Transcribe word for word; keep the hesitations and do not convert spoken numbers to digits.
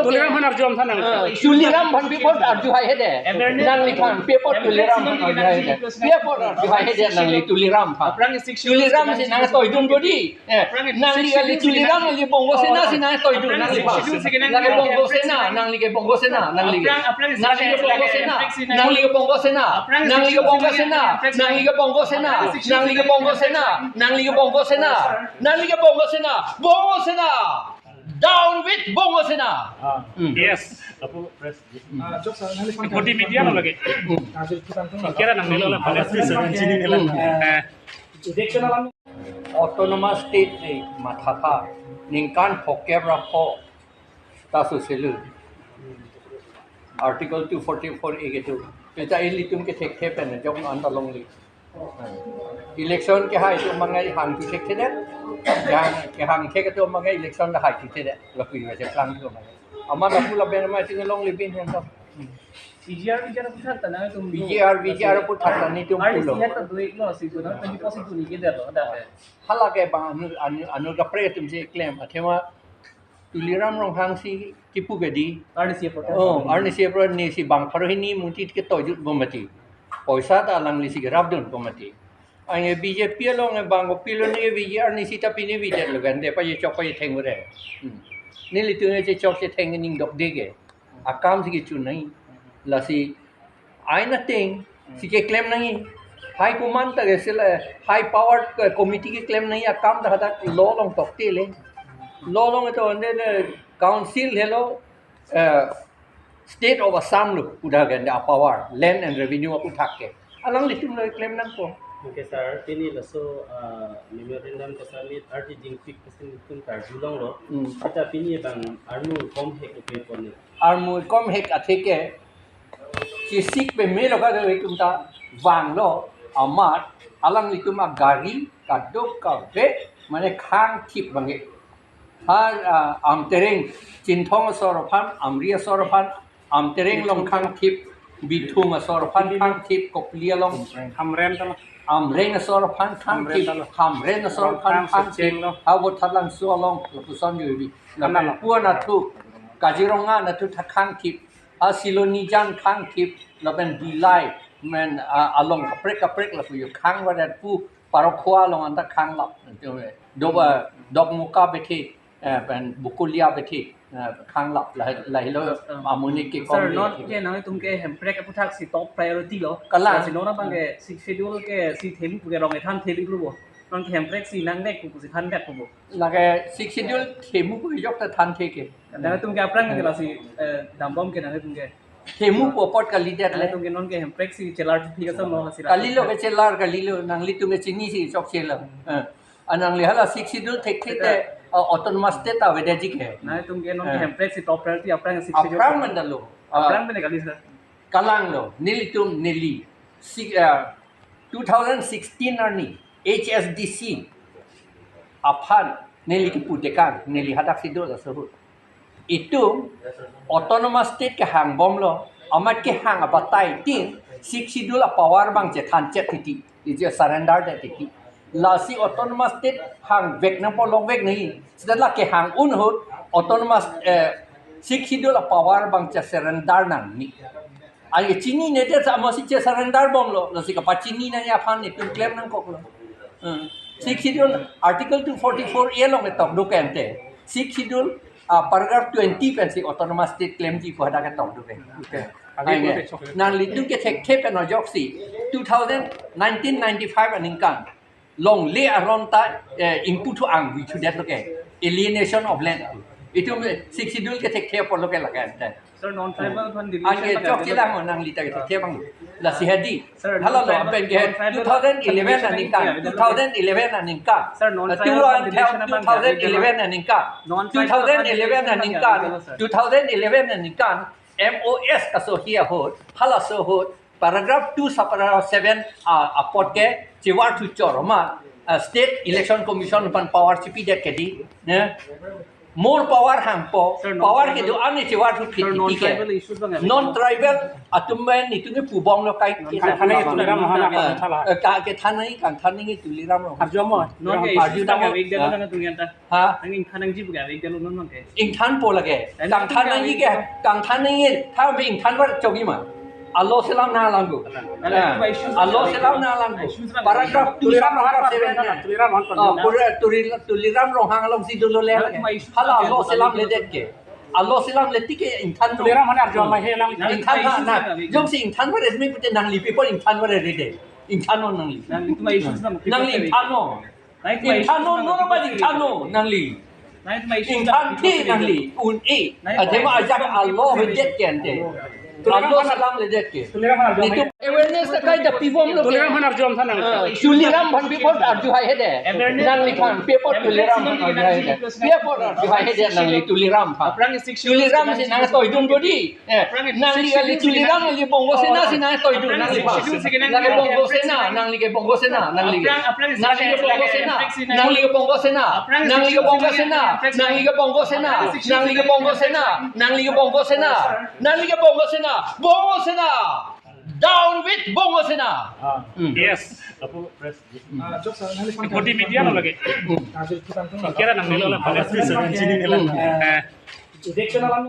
Tuliram aphan arju-om tha nang. Ah, Tuliram aphan pi apot arju hai hede. Awareness. Nangliphan pi apot Tuliram aphan arju hai hede. Pi apot arju hai hede nangli Tuliram aphan. Aphrang six schedule Tuliram si nangtoidun bodi. Eh, nangli kali Tuliram, nangli Bongo Sena si nangtoidun nangliphan. Lake Bongo Sena, nangli ke Bongo Sena, nangli ke. Aphrang, aphrang nangli ke Bongo Sena, nangli ke Bongo Sena, nangli ke Bongo Sena, nangli ke Bongo Sena, nangli ke Bongo Sena, nangli ke Bongo Sena, nangli ke Bongo Sena, Bongo Sena. Down with Bongo Sena. Ah, Hmm. Yes. Apo press. Ah, jok sa, nangli pang Bodi media lo lagi. Hmm. Ah, jok sa, nangli Kira nang nilo lah, pala. Hmm. Eh. Autonomous State ni mathatha ningkan phokep ra pho ta suselu. Article two forty-four A ke tu. Peta ilitum ke thekthe pen jok anta longli. Election kehai atum abang ke hang tu thekthedet. Kehang, kehang thek atum abang ke election lahai tu thedet. Lapu iwa je plang tu abang ke. Amat lapu lapen amat tinggal longli bin hen to. P G R, V G R aphuthak ta nangtum. P G R, V G R aphuthak ta netum R D C pulo. Hat ta do-iklo si tu na, twenty percent tu ni ke der lo, dak ke. Hala ke bang anu, anu, anu kaprek atum si klem. Athema Tuliram Ronghang si kipu ke di. R D C apor. Oh, R D C apor ni si bang pharo hini mungti ke toijut bom mati. Poisa ta alangli si kerapdun bom mati. Anke B J P along e bang kopilo ni V G R ni sita pini V J R lo kan de pa ye chok pa ye theng ure. Hmm. Nelitum ye chok che theng ning dok de ke. Akam si kechun nangji. Lasi ain ateng si keklem nangji. High command ta ke sila high power ke committee keklem nangji akam ta hadak law along tokte le. Law along ito ande ne council helo, eh, State of Assam lo, udah ganda power, land and revenue aphuthak ke. Alanglitum lo klem nangpo. Okay, sir, pini laso, ah, memorandum ke submit arti jingpik kesin tum karjulong lo. Hmm. Kita pini bang armu kom hek ke pon ni. Armu kom hek athe ke, chisik peme lo ka do itum ta vanglo, amat alanglitum agari kadok kave mane khang thip bang ke. Ha, ah, Amtereng, Chinthong asor aphan, Amri asor aphan, Amtereng along khang thip, Bithung asor aphan khang thip, Kopili along Hamren talo. Amreng asor aphan khang thip, Hamren talo. Hamren asor aphan khang thip, Socheng lo. Ha Vothatlangso along, lapuson juibi. Lapu anathu, Kaziranga anathu tha khang thip, ha Silonijan khang thip, lapen Dillai, men, ah, along kaprek kaprek lapu yo khang vadat pu, Parokhowa along anta khanglap, Dok, Dokmoka bethe, eh, pen Bokolia bethe, eh, khanglap, lahi, lahilo amonit ke. Sir, kom non bethe. Ke nangtum ke hemprek aphuthak si top priority lo. Kalang. Si non abang ke Sixth Schedule ke si themu pu ke rong ethan theli lo bo. Non ke hemprek si nangdek pu si thandak pu bo. Lake Sixth Schedule themu pu jok ta thanthe ke. Nangtum ke aphrang ke lasi, eh, dambom ke nangtum ke. Themu pu apot kalidet le. Nangtum ke non ke hemprek si chelar phi ka sam lo hasi. Kalilo ke chelar kalilo, nanglitum ke chinisi chokche lo. Eh. Anang le hala Sixth Schedule thekthe te, uh, Autonomous State avedetji ke. Nangtum ke non ke, eh, hemprek si top priority aphrang Sixth Schedule. Aphrang menda lo. Aphrang, uh, mene kali, sir. Kalang lo, nelitum neli. Si, uh, two thousand sixteen arni H S D C aphan neli kipu tekang, neli hadak si do laso ahut. Itum Autonomous State kehangbomlo, amat kehang abatai tin, Sixth Schedule apower abang chethan chet titi, ije surrender det titi. Lasi Autonomous State hangvek nangpo, longvek nangji. Seta la kehang un ahut, Autonomous, eh, Sixth Schedule apower abang che surrender nangne. Ai chinine det sa amatsi che surrender bomlo, lasi kapachinine aphan itum klem nangkoklo. Hmm. Sixth Schedule, Article two forty-four A along ketok do kente. Sixth Schedule, ah, paragraph twenty pensi Autonomous State klemji pu hadak ketok do ke. Okay. Ai ne, nanglitum ke thekthe pen ajoksi two thousand, nineteen ninety-five aningkan longle aron ta, eh, ingpu thu angvi thudet lo ke. Alienation of land. Itum Sixth Schedule ke thekthe apor lo ke lake ante. Sir, non-tribal aphan deletion. Anke chok chelang nanglita ke thekthe abang. Lasi hadi. Sir, hala lo non-tribal, apen ke non-tribal two thousand eleven aphan aningkan, deletion, two thousand eleven aningkan. Sir, non-tribal aphan deletion abang, two thousand eleven aningkan. Non-tribal aphan deletion abang, two thousand eleven aningkan. Sir. Two thousand eleven aningkan. M O S kasohi ahut, halaso ahut, paragraph two subparagraph seven, ah, apot ke chevar thu chor ma, ah, State Election Commission aphan power chipidet ke di, ne? More power hangpo, sir, non power tribal kedo-an ne chevar thu sir, non tribal issues bang non tribal atum bai netum ke pubom lo kai ke. Kangthan nangji Tuliram Ronghang, eh, kangthan nangji. Eh, ka-, kethan nangji, kangthan nangji Tuliram Ronghang. Arju mo. Non ke arju issues nang tang mo, awake dalo, ah, nang tungyan ta. Ha? Nang ingthan nangji pu ke awake dalo non non ke. Ingthanpo lage. Kangthan nangji ke, kangthan nangji, tha be ingthan var chogi ma. Alo selam nanglang ko. Alang, alang, ah, issues alo selam nanglang ko. Issues bang. Paragraph two, Tuliram Ronghang, paragraph seven na. Tuliram Ronghang. Oh, pura Tuli-, Tuliram Ronghang alongsi dolo le. Alang, issues hala bang. Alo selam ledet ke. Alo selam le tik ke ingthan no. Tuliram Ronghang arju ma he lang. Ingthan ha na. Jongsi ingthan var esme pute nangli paper ingthan var rede. Ingthan no nangli. Nangli tuma issues bang. Nangli ingthan no. Ingthan no, no, no, ba ingthan no, nangli. Ingthan thi nangli, un-e. Athema ajak alo hedet ke ante. Alo selam ledet ke. Netum awareness ta kai da pibom lo ke. Tuliram aphan arju tha nang. Ah, Tuliram aphan paper arju hai hede. Nangliphan paper Tuliram aphan arju hai hede. Paper arju hai hede nangli Tuliram aphan. Tuliram si nangtoidun bodi. Eh, nangli kali Tuliram, nangli Bongo Sena si nangtoidun nangli aphan. Nangli Bongo Sena, nangli ke Bongo Sena, nangli ke. Nangli ke Bongo Sena, nangli ke Bongo Sena, nangli ke Bongo Sena, nangli ke Bongo Sena, nangli ke Bongo Sena, nangli ke Bongo Sena, nangli ke Bongo Sena, Bongo Sena. Down with Bongo Sena. Ah, hmm. Yes. Apo press. Ah, jok sa, nangli pang Bodi media lo lagi. Hmm. Ah, jadi kita tuh. Kira nang nilo lah, pada sih sini nila. Hmm. Eh, election alam